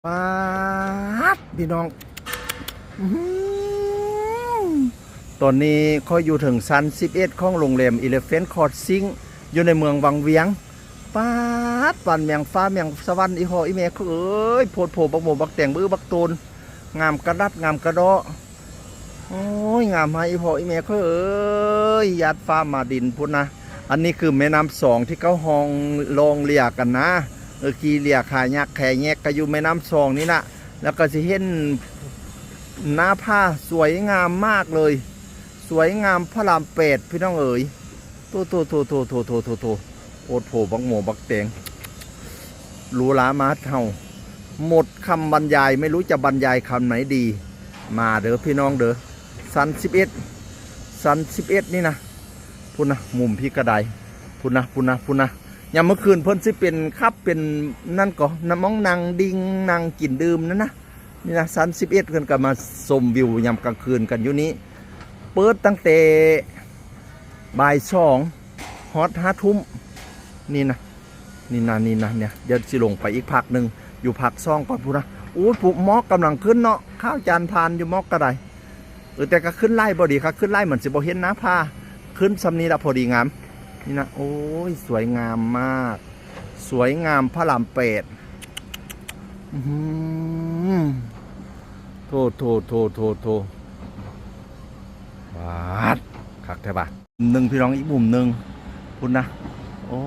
ປາດ ພີ່ນ້ອງ ອືຫື ຕອນນີ້ຂ້ອຍຢູ່ເທິງຊັ້ນສິບເອັດຂອງໂຮງແຮມ Elephant Crossing ຢູ່ໃນເມືອງວັງວຽງ. ປາດ ບ້ານແມງຟ້າແມງສະຫວັນ ອີ່ພໍ່ອີ່ແມ່ເອີຍ ໂພດໂພບັກໂມບັກແຕງ ບຶກບັກໂຕນ ງາມກະດັດງາມກະເດາະ. ໂອ້ຍ ງາມໃຫ້ອີ່ພໍ່ອີ່ແມ່ຂ້ອຍເອີຍ ຢາດຟ້າມາດິນພຸ້ນນະ. ອັນນີ້ຄືແມ່ນ້ຳຊອງທີ່ເຂົາຮ້ອງ ລ່ອງເລຍກັນນະ ເອີ ຂີ່ເລຍຂາຍັກແຂແຍກກະຢູ່ແມ່ນ້ຳຊອງນີ້ນະ. ແລ້ວກໍຊິເຫັນໜ້າຜາສວຍງາມມາກເລີຍ ສວຍງາມພະລາມແປດ ພີ່ນ້ອງເອີຍ. ໂທ້ໆໆໆໆ ໂອດໂພ ບັກໂມບັກແຕງ ຫຼູຫຼາມາເຮົາ ໝົດຄຳບັນຍາຍ ໄມ່ຮູ້ຈະບັນຍາຍຄຳໄຫນດີ. ມາເດີພີ່ນ້ອງເດີ ຊັ້ນສິບເອັດ ຊັ້ນສິບເອັດນີ້ນະ. ພຸ້ນນະ ມຸມພີ້ກະໄດ ພຸ້ນນະ ພຸ້ນນະ ພຸ້ນນະ. ຍາມມື້ຄືນເພິ່ນຊິເປັນຄັບເປັນນັ້ນກໍ ນະ ໝ່ອງນັ່ງດິ່ງ ນັ່ງກິນດື່ມນັ້ນນະ. ນີ້ນະ ຊັ້ນສິບເອັດ ເພິ່ນກໍມາຊົມວິວຍາມກາງຄືນກັນຢູ່ນີ້ ເປີດຕັ້ງແຕ່ບ່າຍສອງຮອດຫ້າທຸ່ມ. ນີ້ນະ ນີ້ນະ ນີ້ນະ ເນຍ ດຽວຊິລົງໄປອີກພັກໜຶ່ງ ຢູ່ພັກສອງກ່ອນພຸ້ນນະ. ໂອ້ຍ ໝອກກຳລັງຂຶ້ນເນາະ ຂາວຈານພານຢູ່ໝອກກະໄດ. ເອີ ແຕ່ກໍຂຶ້ນຫຼາຍບໍ່ດີ ຄັນຂຶ້ນຫຼາຍມັນຊິບໍ່ເຫັນໜ້າຜາ ຂຶ້ນຊ່ຳນີ້ລະພໍດີງາມ. ນີ້ນະ ໂອ້ຍ ສວຍງາມມາກ ສວຍງາມພະລາມແປດ. ອືຫື ໂທ້ໆໆໆໆ ປາດ ຄັກແທ້ຫວາ. ໜຶ່ງ ພີ່ນ້ອງ ອີກມຸມໜຶ່ງ ພຸ້ນນະ. ໂອ້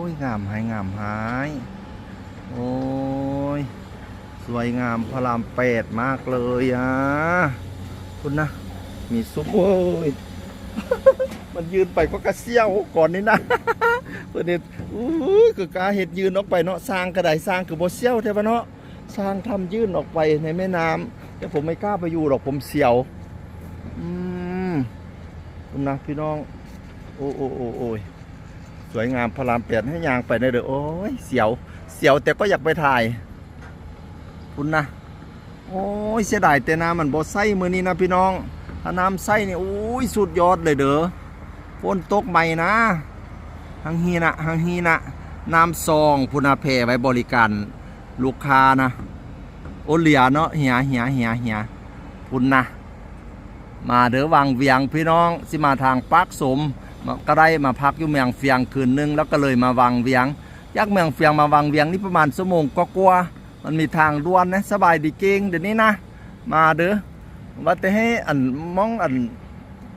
ຍ ງາມໃຫ້ງາມໃຫ້ ໂອ້ຍ ສວຍງາມພະລາມແປດມາກເລີຍອະ. ພຸ້ນນະ ມີຊຸມ ໂອ້ຍ ມັນຍື່ນໄປກໍກະສ່ຽວກ່ອນນີ້ນະ ເພິ່ນເຮັດ ອຸ້ຍ ຄືກະເຮັດຍື່ນອອກໄປເນາະ. ສ້າງກະໄດ ສ້າງຄືບໍ່ສ່ຽວແທ້ວະເນາະ. ສ້າງຖ້ຳຍື່ນອອກໄປໃນແມ່ນ້ຳ ແຕ່ຜົມໄມ່ກ້າໄປຢູ່ດອກ ຜົມສ່ຽວ. ອືມ ພຸ້ນນະພີ່ນ້ອງ ໂອ້ ໂອ້ ໂອ້ ໂອ້ຍ ສວຍງາມພະລາມແປດ ໃຫ້ຍ່າງໄປແດ່ເດີ. ໂອ້ຍ ສ່ຽວ ສ່ຽວແຕ່ກໍຢາກໄປຖ່າຍ ພຸ້ນນະ. ໂອ້ຍ ເສຍດາຍແຕ່ນ້ຳມັນບໍ່ໃສມື້ນີ້ນະພີ່ນ້ອງ ຖ້ານ້ຳໃສນີ້ ໂອ້ຍ ສຸດຍອດເລີຍເດີ. ຝົນຕົກໃໝ່ນະ ຮັງຮີນະ ຮັງຮີນະ. ນ້ຳຊອງພຸ້ນນະ ແຜ່ໄວ້ບໍລິການລູກຄ້ານະ. ໂອ ເຫຼືອເນາະ ເຮຍ ເຮຍ ເຮຍ ເຮຍ ພຸ້ນນະ. ມາເດີວັງວຽງພີ່ນ້ອງ ຊິມາທາງປາກຊົມ ມາ ກໍໄດ້ມາພັກຢູ່ເມືອງຟຽງຄືນໜຶ່ງ ແລ້ວກໍເລີຍມາວັງວຽງ. ຈາກເມືອງຟຽງມາວັງວຽງນີ້ປະມານຊົ່ວໂມງກວ່າໆ ມັນມີທາງດ່ວນນະ. ສະບາຍດີເກັ່ງ ດຽວນີ້ນະ ມາເດີ. ວ່າແຕ່ໃຫ້ອັນ ໝ່ອງອັນ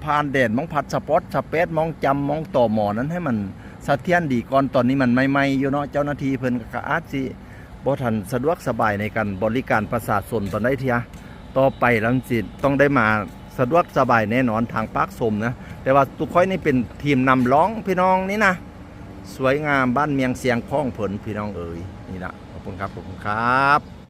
ຜ່ານແດນ ໝ່ອງພາສປອດ ສະແປດ ໝ່ອງຈຳ ໝ່ອງ ຕມ ນັ້ນໃຫ້ມັນສະຖຽນດີກ່ອນ. ຕອນນີ້ມັນໃໝ່ໆຢູ່ເນາະ ເຈົ້າໜ້າທີ່ເພິ່ນກໍອາດຊິບໍ່ທັນສະດວກສະບາຍໃນການບໍລິການປະຊາຊົນປານໃດເທື່ອ. ຕໍ່ໄປລະມັນຊິຕ້ອງໄດ້ມາສະດວກສະບາຍແນ່ນອນທາງປາກຊົມນະ. ແຕ່ວ່າຕຸຂ້ອຍນີ້ເປັນທີມນຳຮ່ອງພີ່ນ້ອງນີ້ນະ. ສວຍງາມບ້ານເມືອງຊຽງຂອງເພິ່ນພີ່ນ້ອງເອີຍ. ນີ້ລະ ຂອບຄຸນຄັບ ຂອບຄຸນຄັບ.